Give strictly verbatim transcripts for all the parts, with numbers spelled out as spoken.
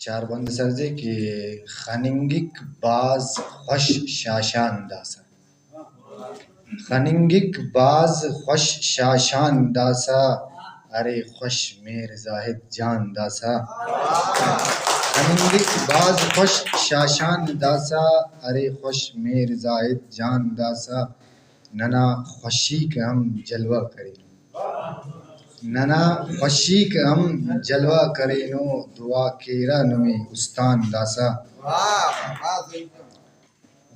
چار بند سرزے کہ خننگک بھاز خوش شاشان داسہ۔ خننگک بھاز خوش شاشان داسہ، ارے خوش میر زاہد جان داسہ۔ خننگک بھاز خوش شاشان داسہ، ارے خوش میر زاہد جان داسہ۔ ننا خوشیک ہم جلوہ کرینو۔ ننا خوشیک ہم جلوہ کرینو، دعا کیرہ نمے استان داسہ۔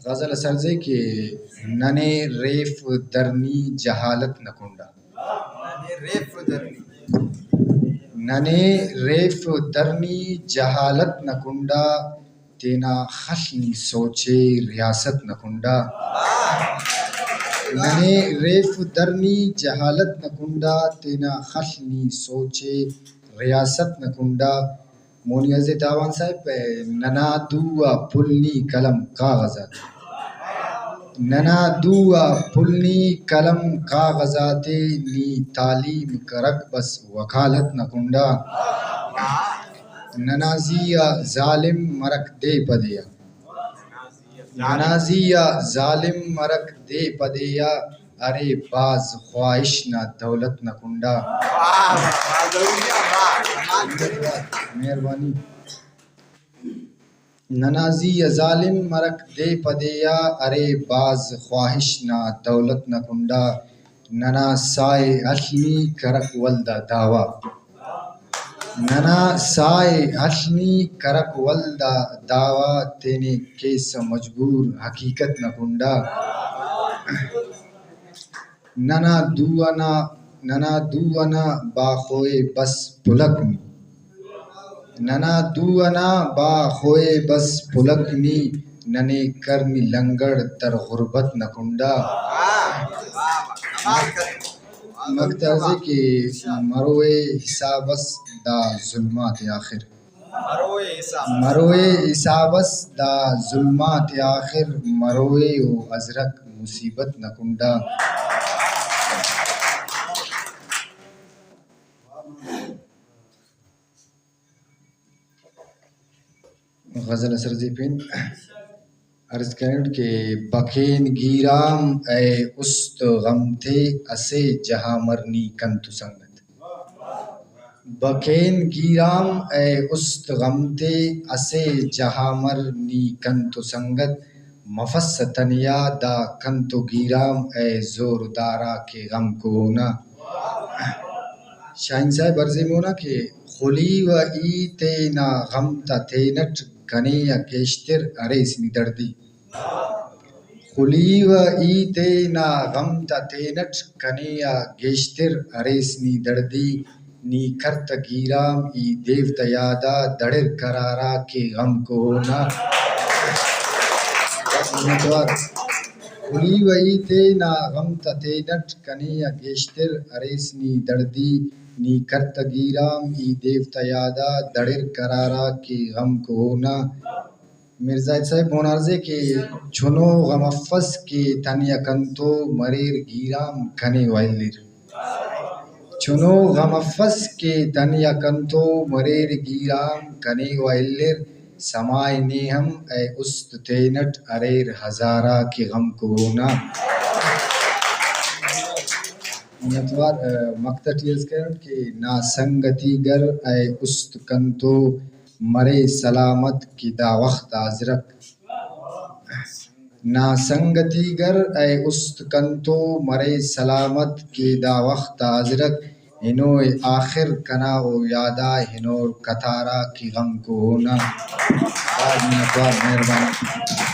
غزل سرزے کہ ننے ریف درنی جہالت نا کنڈا۔ ننے ریف درنی۔ ننے ریف درنی جہالت نا کنڈا، تینا خل نی سوچے ریاست نا کنڈا۔ ننے ریف درنی جہالت نا کنڈا، تینا خل نی سوچے ریاست نا کنڈا۔ مونی عزیز اعوان صاحب، ننا دو آ پل نی قلم کاغذ آتے۔ ننا دو آ پل نی قلم کاغذ آتے، نی تعلیم کرک بس وکالت نا کنڈا۔ ننا زی آ ظالم مرک دے پدے آ۔ ننا زی آ ظالم مرک دے پدے آ، ارے بھاز خواہش نا دولت نا کنڈا۔ واہ، واہ، واہ، ضروری آ، واہ، کمال۔ مہربانی۔ ننا زی آ ظالم مرک دے پدے آ، ارے بھاز خواہش نا دولت نا کنڈا۔ ننا ساہ ءِ ہل نی کرک ولدا دعویٰ۔ ننا ساہ ءِ ہل نی کرک ولدا دعویٰ، تینے کیسہ مجبور حقیقت نا کنڈا۔ ننا دو انا، ننا دو انا باخوئے بس پلک نی۔ ننا دو انا باخوئے بس پلک نی، ننے کر نی لنگڑ در غربت نا کنڈا۔ مقطع سے کہ مروئے حساب اس دا ظلمات آخر۔ مروئے حساب اس دا ظلمات آخر، مروئے او ازرک مصیبت نا کنڈا۔ غزل اثر زی پین عرض کرینٹ کہ بکین گیرام اے است غم تے، اسے جہامر نی کنتو سنگت۔ بکین گیرام اے است غم تے، اسے جہامر نی کنتو سنگت۔ مفس تنیا دا کنتو گیرام اے زوردارا کہ غم کونا۔ شاہین صاحب عرض ءِ مونا کہ خلیوہ ای تینا غم تا تینٹ، کنے آ گیشتر ہریس نی دڑدی۔ خلیوہ ای تینا غم تا تینٹ، کنے آ گیشتر ہریس نی دڑدی۔ نی کر تہ گیرام ای دیو تا یادا، دڑر قرارا کہ غم کونا۔ منتوار۔ خلیوہ ای تینا غم تا تینٹ، کنے آ گیشتر ہریس نی دڑدی۔ نی کر تہ گیرام ای دیو تا یادا، دڑر قرارا کہ غم کونا۔ میر زاہد صاحب مون عرض ءِ کہ چنو غم افس کہ تنیا کنتو مریر گیرام کنے و الر۔ چنو غم افس کہ تنیا کنتو مریر گیرام کنے و الر، سمائے نے ہم اے است تینٹ اریر ہزارا کہ غم کونا۔ منتوار، آ، مقطع ٹی عرض کرینٹ کہ نا سنگتی گر اے است کنتو مرے سلامت کہ دا وخت آزرک۔ نا سنگتی گر اے است کنتو مرے سلامت کہ دا وخت آزرک۔ ہنوئے آخر کنا او یادا ہنور قطارا کہ غم کونا۔ بھاز منتوار، مہربانی۔